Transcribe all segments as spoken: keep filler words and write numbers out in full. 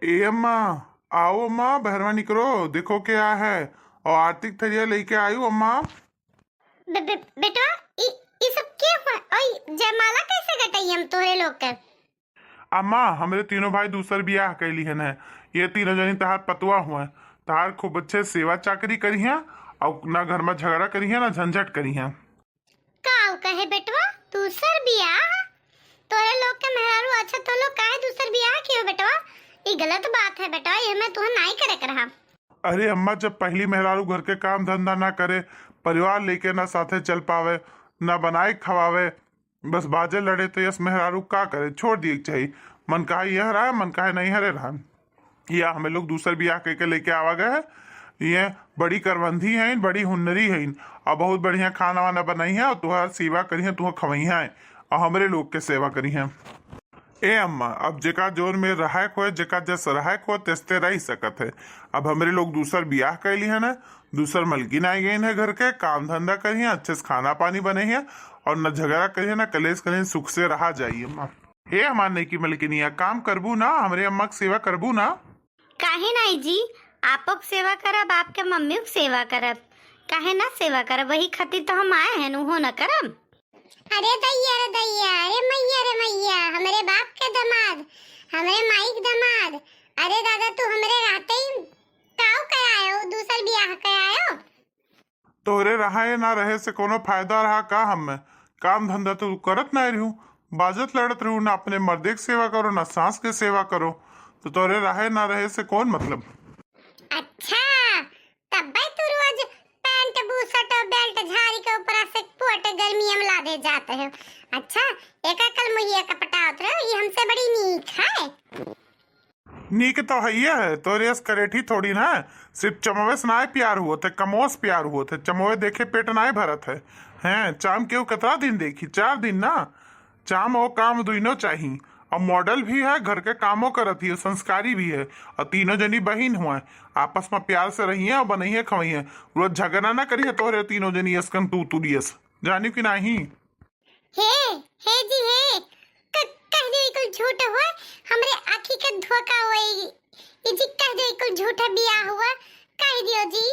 ए अम्मा, आओ अम्मा, बहरवा निकरो, देखो के आय है। और आरती क थरिया लइके आयु अम्मा। बे-, बे-, बेटवा, ई, ई सब के हुआ? और जयमाला कैसे गटई हम तोहरे लोग के? अम्मा, हमरे तीनों भाई दूसर बियाह कइ लिहन है। ये तीनों जनी तहार पतवा हुआ है। तहार खूब अच्छे सेवा चाकरी करिहें और ना घर में झगड़ा करिहें, ना झंझट करिहें। काउ कहे बेटवा, दूसर बियाह? तोरे लोग के मेहरारू अच्छा, तो लोग काहे दूसर बियाह कियो बेटवा? ई गलत बात है बेटवा, ये में तुहन नाई करे के रहा। अरे अम्मा, जब पहली मेहरारू घर के काम धंधा ना करे, परिवार लेके ना साथे चल पावे, ना बनाए खवावे, बस बाजे लड़े, तो यस मेहरारू का करे, छोड़ दिए के चाही। मन काहे यह रहा, मन काहे नहीं हरे रहा। या हमें लोग दूसर बियाह कइके लेके आवा गए है। ये बड़ी करवंधी हैं, बड़ी हुन्नरी हैं, और बहुत बढ़िया खाना वाना बनाई है, और तुहार सेवा करी है, तुहार खवई है, और हमरे लोग के सेवा करी है। ए अम्मा, अब जेका जोर में रहायक होए, जेका जस रहायक होए, तेस्ते रह सकत है। अब हमरे लोग दूसर बियाह कइ लिहन है, दूसर मलकिन आइ गइन है घर के, काम धंधा करिहें, अच्छे से खाना पानी बनइहें, और न झगड़ा करिहें, न कलेश करिहें, सुख से रहा जाई अम्मा। हे हमार नइकी मलकिनिया, काम करबू ना, हमरे अम्मा के सेवा करबू ना? काहे नाई जी, आपो के सेवा करब, आपके मम्मी के सेवा करब, काहे ना सेवा करब, वही खातिर तो हम आए हैं, उहो न करब। अरे दैया रे दैया, अरे मैया रे मैया, हमरे बाप के दामाद, हमरे माई के दामाद, अरे दादा, तू हमरे रहते ही काऊ के आयो, दूसर बियाह के आयो? तोहरे रहे ना रहे से कोनो फायदा रहा का हमें? काम धंधा तो तू करत ना रहू, बाजत लड़त रहू, ना अपने मर्दे के सेवा करो, ना सास के सेवा करो, तो तोहरे रहे ना रहे से कौन मतलब? अच्छा, तब्बे तू रोज पैंट, बुशर्ट और बेल्ट झारी के ऊपरा से कोट गर्मी में लादे जात हो। अच्छा, एका कल मुहिया का पटावत रहो, ये हमसे बड़ी नीक है। नीक तो हइये है, तोरे अस करेठी थोड़ी ना है। सिर्फ चमवे से नाय प्यार हुवत है, कमवो से प्यार हुवत है। चमवे देखे पेट नाय भरत है। हैं, चाम केहू कितना दिन देखी? चार दिन ना। चाम और काम दुइनो चाही। और मॉडल भी है, घर के कामो करत ही, संस्कारी भी है। और तीनों जनी बहिन हुआ, आपस में प्यार से रहिए और बनइहे खवइहे। रोज झगड़ा ना करिए तोहरे तीनों जनी असकन तू तुलियस, जानियो कि नाही? हे, हे जी हे, क-, कह दियो ई कुल झूठ हुआ, हमरे आँखी के धोखा हुआ, ई, ई जी कह दियो ई कुल झूठ बियाह हुआ, कह दियो जी।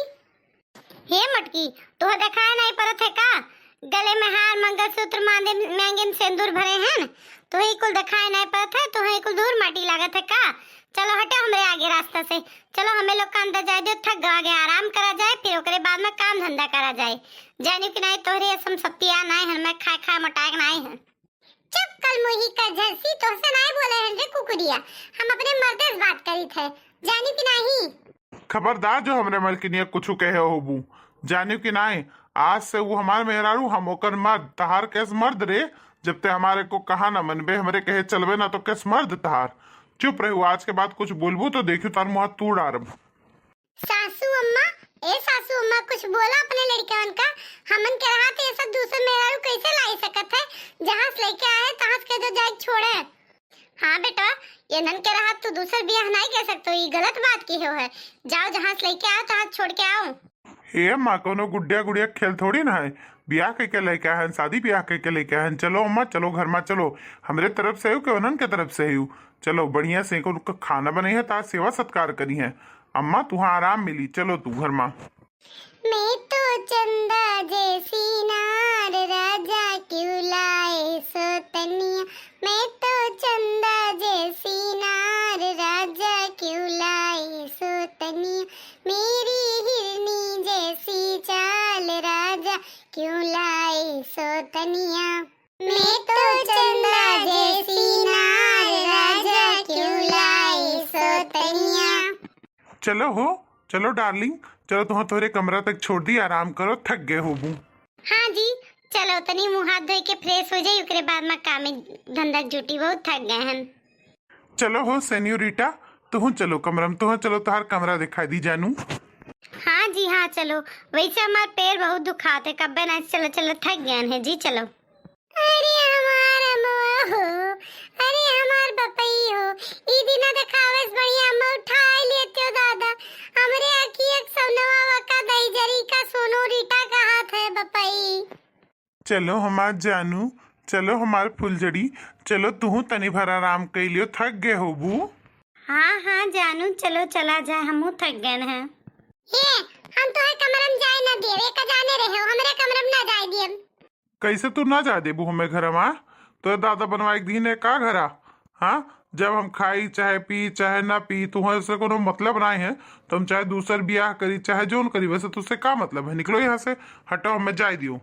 हे मटकी, तोहे देखाए नाई परत है का? गले में हार, मंगलसूत्र, मांगे, मांगे में सेंदूर भरे हैं न? तोहे ई कुल देखाए नाई परत है, तोहे ई कुल धूर माटी लागत है का? चलो हटो हमरे आगे रास्ता से, चलो हमें लोग का अंदर जाए दो, थक गवा गए, आराम करा जाए, फिर ओकरे बाद में काम धंधा करा जाए। जानियो कि नाई, तोहरे असम सत्या नाई है, मैं खाए खाए मोटाए के नाई है। चुप कलमुही का झरसी, तोहसे नाई बोले हैं रे कुकुरिया, हम अपने मर्दे से बात करी थे, जानियो कि नाही? खबरदार जो हमरे मलकिनिया कुछ कहे होबू, जानियो कि नाही? आज से वो हमार मेहरारू, हम ओकर मर्द, तहार केस मर्द रे। जब ते हमारे को कहा ना मनबे, हमरे कहे चलबे ना तो केस मर्द तहार। चुप रहू, आज के बाद कुछ बोलबू तो देखियो तार मुँह तू डारब। सासू अम्मा, ए सासू अम्मा, कुछ बोला अपने लड़कवन का। हमन के रहा तो ये सब दूसर मेहरारू कैसे लाई सकत है? जहाँ से लेके आए, तहाँ से कह दो जाए छोड़े। हाँ बेटा, ये नन के रहा तू दूसर बियाह नहीं कर सकते, ये गलत बात की हो है। जाओ, जहाँ से लेके आओ, तहाँ छोड़ के आओ। हे अम्मा, कोनो गुड्डिया गुड़िया खेल थोड़ी ना है। बियाह कइके लेके आए हैं, शादी बियाह कइके लेके आए हैं। चलो अम्मा, चलो घर में चलो। हमरे तरफ से हो कि उन्हन के तरफ से हो? चलो बढ़िया से उनका खाना बनाई है, तार सेवा सत्कार करी है। अम्मा, तुहाँ आराम मिली, चलो तू घर मा। मैं तो चंदा जैसी नार, राजा क्यों लाए सौतनिया। मैं तो चंदा जैसी नार, राजा क्यों लाए सौतनिया। मेरी हिरनी जैसी चाल, राजा क्यों लाए सौतनिया। मैं तो चंदा जैसी नार, राजा क्यों लाए सौतनिया। चलो हो, चलो डार्लिंग, चलो तुहाँ तोहरे कमरा तक छोड़ दी, आराम करो, थक गए होबू। हाँ जी, चलो तनी मुँह हाथ धोए के फ्रेश हो जाई, ओकरे बाद में काम में धंधा जुटी, बहुत थक गए हैं। चलो हो सेन्योरिटा, तुहूँ चलो कमरा में, तुहूँ चलो, तोहार कमरा दिखाई दी जानू। हाँ जी हाँ, चलो, वैसे हमार पैर बहुत दुखात है, कब्बे ना, चलो चलो, थक गए हैं जी, चलो। अरे हमार अमवा हो, अरे हमार बपई हो, ई दिना देखावे से बढ़िया अम्मा उठाए लेते हो दादा। हमरे अखिया के सवनवा वका दही जरी का सोनू रीटा कहात है बपई। चलो हमार जानू, चलो हमार फुलझड़ी, चलो तुहूँ तनी भर आराम कइ लियो, थक गए होबू। हाँ, हाँ जानू, चलो चला जाए, हमहू थक गए हैं। हे, हम तोहे कमरम जाए ना दिए, एक जाने रहे हो, हमरे कमरम ना जाए दिए। कैसे तू ना जाए देबू हमें घरमा? तो दादा बनवाए के दीन है का घरा? हाँ, जब हम खाई चाहे पी चाहे ना पी, तुहसे कोनो मतलब नाई है, तो हम चाहे दूसर बियाह करी चाहे जोन करी, वैसे तुझसे का मतलब है? निकलो यहाँ से, हटो, हमें जाए दियो।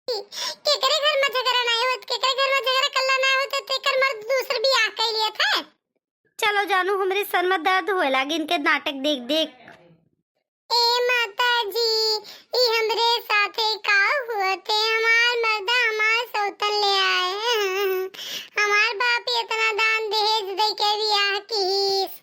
केकरे घर में झगड़ा नाई होत, केकरे घर में झगड़ा कल्ला नाई होत, तेकर मर्द दूसर बियाह कर लिए थे। चलो जानू, हमरे सर में दर्द होए लागे इनके नाटक देख देख। ए माता जी, ई हमरे साथे का हुआ थे? हमार मर्दा हमार सौतन ले आए। हमार बाप इतना दान दहेज दे के बियाह कीस।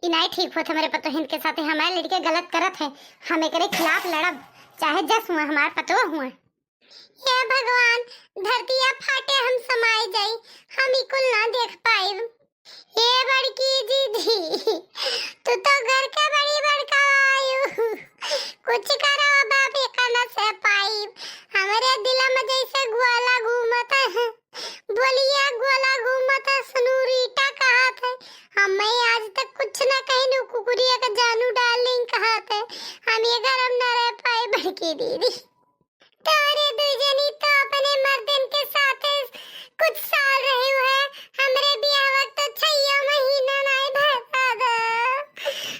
ई नाई ठीक होत हमरे पतोहिन के साथे, हमार लड़के गलत करत है, हम एकरे खिलाफ लड़ब, चाहे जस हुआ हमार पतोह हुआ। हे भगवान, धरतिया फाटे हम समाई जाई, हम ई कुल ना देख पाइब। हे बड़की दीदी, तू तो घर के बड़ी बड़का आयु, कुछ करो बाप, एका ना सह पाइब। हमरे दिल में जैसे गोला घूमत है, बोलिया गोला घूमत है, सनूरीटा कहत है। हमें आज तक कुछ ना कहनु, कुकुरिया का जानू डार्लिंग कहत है। हम ये घर में ना रह पाए बड़की दीदी। तोरे दुई जनी तो अपने मर्दन के साथे कुछ साल रहे हुए, हमरे बियाह वक्त तो छइया महीना नाई भए दादा।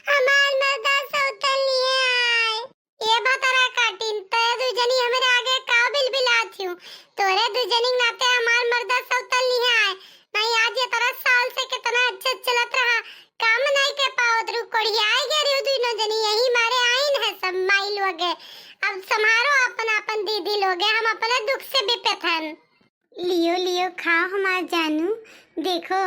हमार मर्दा सौतन लिए आए। ए भतरा काटिन, तोरे दुई जनी हमरे आगे का बिलबिलात हिउ? तोरे दुई जनी के नाते हमार मर्दा सौतन लिए आए। नाई आज इतना साल से कितना अच्छे चलत रहा, काम नाई के पावत रहू, कोढ़ियाए गए रहू दुइनो जनी, यही मारे आइन है सब माई लोगे। अब संभारो अपन अपन दीदी लोगे, हम अपने दुख से बिपत हन। लियो लियो खाओ हमार जानू, देखो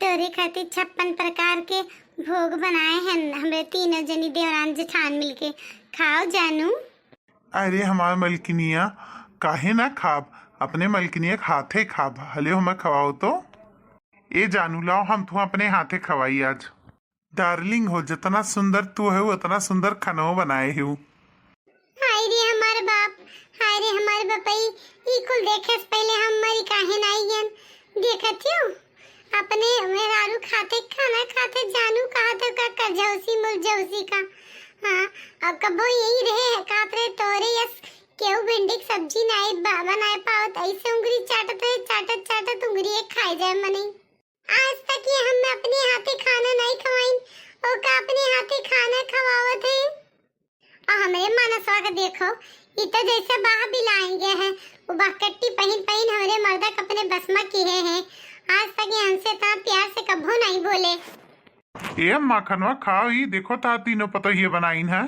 तोरे खातिर छप्पन प्रकार के भोग बनाए हन हमरे तीनों जनी देवरान जेठान मिलके, खाओ जानू। अरे हमार मलकिनिया, काहे ना खाब? अपने मलकिनिया के हाथे खाब। हले हमें खवाओ तो। ए जानू, लाओ हम तुहा अपने हाथे खवाई आज। डार्लिंग हो, जितना सुंदर तू है, उतना सुंदर खानो बनाए हो। हाय रे हमार बाप, हाय रे हमार बपई, ई कुल देखे से पहले हम मरी काहे नाई गन? देखत हियो, अपने मेहरारू खाते खाना खाते जानू कहत है का करझौसी मुरझौसी का। हाँ, अब कबो यही रहे है कहत रहे तोरे यस केहू भिंडी के सब्जी नाई बा-, बनाए पावत, ऐसे उंगली चाटत रहे, चाटत चाटत उंगली एक खाए जाए मनई। आज तक ये हमें अपने हाथे खाना नाई खवाइन, ओका अपने हाथे खाना खवावत है। और हमरे मानसवा के देखो, ई तो जैसे बाह बिलाएंगे हैं, वो बहकट्टी पहिन पहिन हमरे मर्दा के अपने बस में किहे हैं। आज तक ये हमसे इतना प्यार से कभो नहीं बोले। ए माखनवा खाओ, ई देखो ता तीनों पतोहिए बनाइन है,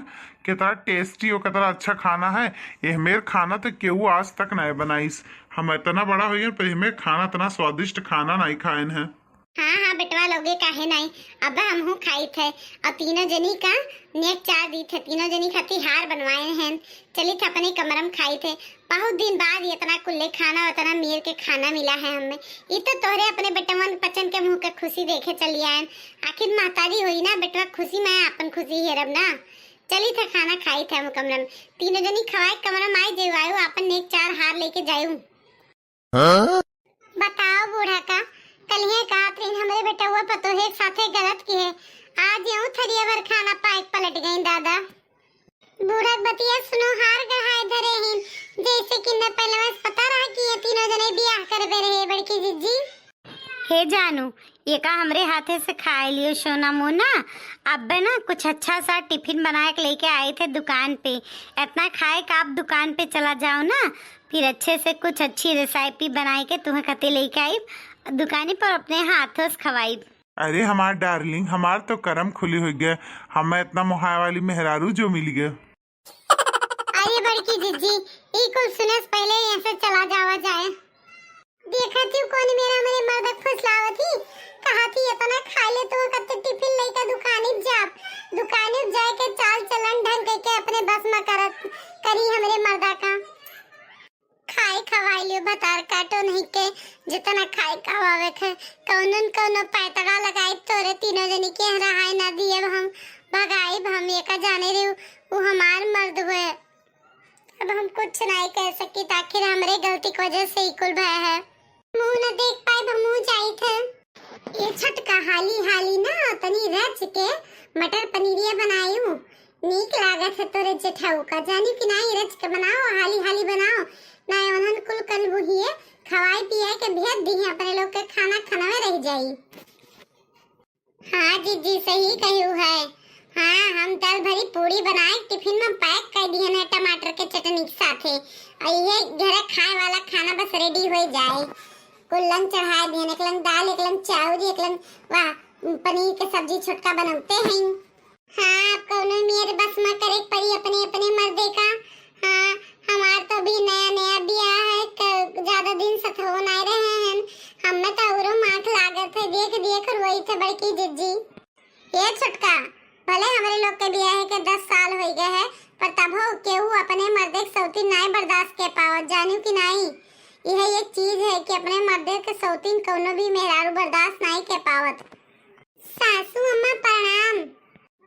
कितना टेस्टी और कितना अच्छा खाना है। एहमेर खाना तो केहू आज तक नहीं बनाइस। हम इतना बड़ा हो गए पर एहमेर खाना इतना स्वादिष्ट खाना नहीं खाएन है। हाँ, हाँ, बेटवा लोगे काहे नाई, अब हमहू खाई थे। और तीनों जनी का नेक चार दी थे, तीनों जनी खातिर हार बनवाए हैं। चली थे अपने कमरा में खाई थे। बहुत दिन बाद इतना कुल्ले खाना, इतना मेर के खाना मिला है हमें। ई तो तोहरे अपने बेटवन पचन के मुंह के खुशी देखे चली आयन। आखिर महतारी होई ना, बेटवा खुशी में अपन खुशी हेरब ना। चली थे खाना खाई थे हम कमरा में। तीनों जनी खवाए कमरा में आई जायु, आयु अपन नेक चार हार लेके जायु। हाँ? बताओ बूढ़ा का, कलिहे कहत रही हमरे बेटवा पतोहे के साथे गलत किहे। आज यूं थरिया भर खाना पाए के पलट गई दादा। बूढ़ा के बतिया सुनो, हार गढ़ाए धरे ही, जैसे कि न पहले से पता रहा कि ये तीनों जने बियाह करबे रहे बड़की जिज्जी। हे जानू, ये का हमरे हाथे से खाए लियो सोना मोना। अब ना कुछ अच्छा सा टिफिन बना के लेके आए थे दुकान पे। इतना खाए का आप दुकान पे चला जाओ ना, फिर अच्छे से कुछ अच्छी रेसिपी बनाए के तुम्हें खातिर लेके आई दुकानी पर अपने हाथों से खवाई। अरे हमार डार्लिंग, हमार तो करम खुली हो गए, हमें इतना मोहाए वाली मेहरारू जो मिल गए। अरे बड़की जिज्जी, ई कुल सुने से पहले यहाँ से चला जावा जाए। देखत ही कौन मेरा मेरे मर्द फुसलावत ही, कहा थी इतना खा ले तो कत्ते टिफिन लेके दुकानी जाब, दुकानी जाए के चाल चलन ढंग के अपने बस में करत करी हमरे मर्दा का। खाए खवाए लियो भतार काटो नहीं के, जितना खाए खवावे के, कौनो न कौनो पैतरा लगाई तोरे तीनों जनी के रहाई ना दिए हम, भगाई हम ये का जाने रही, वो हमार मर्द हुए। अब हम कुछ नहीं कह सकी, आखिर हमरे गलती की वजह से ही कुल भय है। मुंह न देख पाए, हम मुंह जाई थे। ए छोटका, हाली हाली ना तनी रच के मटर पनीरिया बनायू, नीक लागत है तोरे जेठाऊ का। जानी कि नाई, रच के बनाओ, हाली हाली बनाओ, नाई उन्हन कुल कल बुहिए खवाई पियाई के भेज दिहे, अपने लोग के खाना खनवे रह जाई। हाँ जीजी, सही कहू है। हाँ, हम दाल भरी पूरी बनाए टिफिन में पैक कर दिए हैं टमाटर के चटनी के साथे। और ये घरे खाए वाला खाना बस रेडी हो जाए। कुल लंग चढ़ाए दिए, एक लंग दाल, एक लंग चाउर, एक लंग वाह पनीर के सब्जी छोटका बनौते हैं। हाँ, अब कौनो मेर बस में करे के पड़ी अपने अपने मर्दे का। हाँ, हमार तो अभी नया नया बियाह है, क-, ज्यादा दिन सथो नाय रहे हैं। हमें तो औरो माठ लागत है, देख देख रोई थे बड़की जिज्जी। ये छोटका, भले हमरे लोग के बियाह के दस साल हो गए है, पर तबो केहू अपने मर्दे के सौतीन नाय बर्दाश्त के पावत, जानू कि नाई? यह एक चीज है कि अपने मर्दे के सौतीन कौनो भी मेहरारू बर्दाश्त नाय के पावत। सासू अम्मा प्रणाम।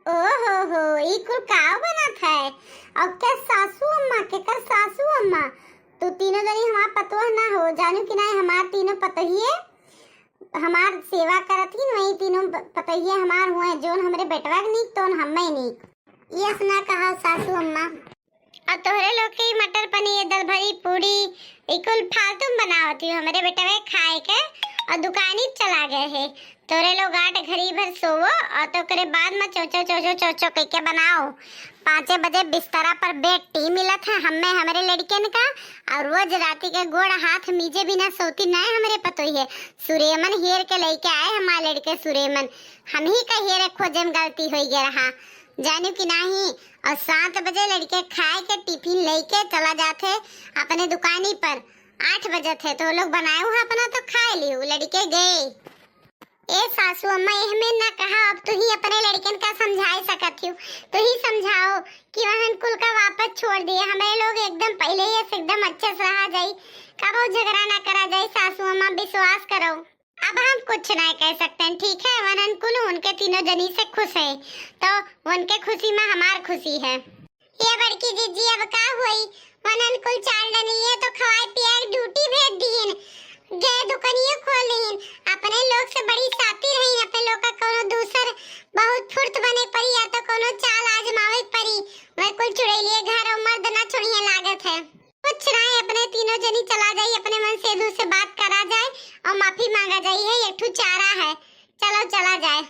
ओ हो हो, ई कुल काव बनत है? और के सासू अम्मा, केकर सासू अम्मा? तू तीनों जनी हमार पतोह ना हो, जानू कि नाई, हमार तीनों पतोहिए हमार सेवा करत ही, वही तीनों प-, पतोहिए हमार हुए, जोन हमरे बेटवा के नीक, तोन हमें नीक। यस ना कहा सासू अम्मा। और तोहरे लोग के ई मटर पनीर, दल भरी पूरी, ई कुल फालतू में बनावत ही, हमरे बेटवे खाए के और दुकानी चला गए है। तोरे लोग आठ घड़ी भर सोवो और तो ओकरे बाद में चौचो चौचो चौचो कह के बनाओ। पाँचे बजे बिस्तरा पर बेड टी मिलत है हमें, हमरे लड़कन का, और रोज राती के गोड़ हाथ मीजे बिना सोती नहीं हमरे पतोही है। सुरेमन हेर के लेके आए हमारे लड़के सुरेमन, हम ही का हेरे खोजे में गलती हो गया रहा, जानू कि नाही। और सात बजे लड़के खाए के टिफिन लेके चला जाते अपने दुकानी पर। आठ बजे थे तो लोग बनाए हुआ अपना तो खाए लियो, लड़के गए। ए सासू अम्मा, एहमे ना कहा, अब तू ही अपने लड़कन का समझाए सकत हो, तू ही समझाओ कि वहन कुल का वापस छोड़ दिए। हमें लोग एकदम पहले ही से एकदम अच्छे से रहा जाई, कबो झगड़ा ना करा जाए। सासू अम्मा, विश्वास करो, अब हम कुछ ना कह सकते हैं, ठीक है? वहन कुल उनके तीनों जनी से खुश है, तो उनके खुशी में हमार खुशी है। ये बड़की जिज्जी, अब का हुई? वनन कुल चाल डली है तो खवाए पियाए ड्यूटी भेज दीन, गए दुकानियो खोल दीन। अपने लोग से बड़ी साथी रही, अपने लोग का कोनो दूसर बहुत फुर्त बने पड़ी या तो कोनो चाल आजमावे पड़ी। वह कुल चुड़ैलिए घर और मर्द ना छोड़िए लागत है। कुछ ना, अपने तीनों जनी चला जाई, अपने मन से दू से बात करा जाए और माफी मांगा जाई है, एक ठू चारा है। चलो चला जाए।